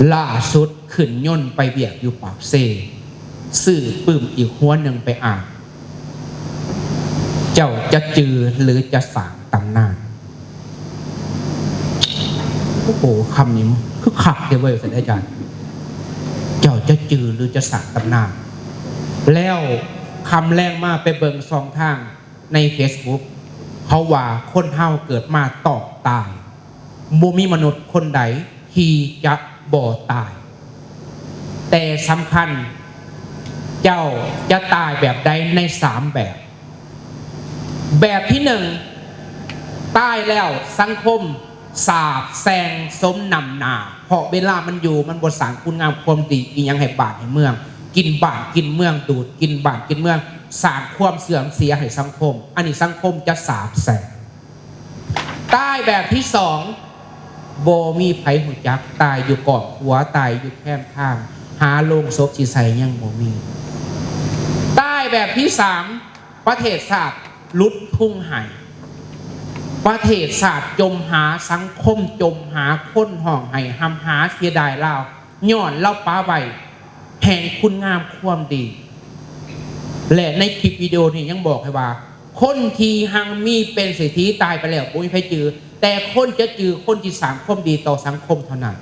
ຫຼ້າສຸດຂຶ້ນຍົນໄປວຽກຢູ່ປາກເຊ, ຊື້ປຶ້ມອີກຫົວໜຶ່ງໄປອ່ານ, ເຈົ້າຈະຈື່ຫຼືຈະສ້າງຕຳນານ? ໂອ້ໂຫ ຄຳນີ້ຄືຄັກແທ້ເວີ້ຍ ທ່ານອາຈານ. ເຈົ້າຈະຈື່ຫຼືຈະສ້າງຕຳນານ? ແລ້ວຄ່ຳແລງມາໄປເບິ່ງຊ່ອງທາງໃນເຟສບຸກ, ເຂົາວ່າຄົນເຮົາເກີດມາຕ້ອງຕາຍ. ບໍ່ມີມະນຸດຄົນໃດທີ່ຈະບໍ່ຕາຍ. ແຕ່ສຳຄັນ, ເຈົ້າຈະຕາຍແບບໃດໃນສາມແບບ. ແບບທີໜຶ່ງ, ຕາຍແລ້ວສັງຄົມສາບແຊ່ງສົມນ້ຳໜ້າ, ເພາະເວລາມັນຢູ່ ມັນບໍ່ສ້າງຄຸນງາມຄວາມດີອີ່ຫຍັງໃຫ້ບ້ານໃຫ້ເມືອງ, ກິນບ້ານກິນເມືອງ, ດູດກິນບ້ານກິນເມືອງ, ສ້າງຄວາມເສື່ອມເສຍໃຫ້ສັງຄົມ. ອັນນີ້ສັງຄົມຈະສາບແຊ່ງ. ຕາຍແບບທີສອງ, ບໍ່ມີໃຜຮູ້ຈັກ, ຕາຍຢູ່ກ້ອງຂົວ, ຕາຍຢູ່ແຄມທາງ, ຫາໂລງສົບຊິໃສ່ຍັງບໍ່ມີ. ຕາຍແບບທີສາມ, ປະເທດຊາດຫຼຸດທຸງໄຫ້, ປະເທດຊາດຈົມຫາ, ສັງຄົມຈົມຫາ, ຄົນຮ້ອງໄຫ້ຮ່ຳຫາເສຍດາຍລາວ ຍ້ອນລາວປະໄວ້ແຫ່ງຄຸນງາມຄວາມດີ. ແລະ ໃນຄລິບວິດີໂອນີ້ຍັງບອກໃຫ້ວ່າ ຄົນທີ່ຮັ່ງມີເປັນເສດຖີຕາຍໄປແລ້ວບໍ່ມີໃຜຈື່, ແຕ່ຄົນຈະຈື່ຄົນທີ່ສ້າງຄວາມດີຕໍ່ສັງຄົມເທົ່ານັ້ນ.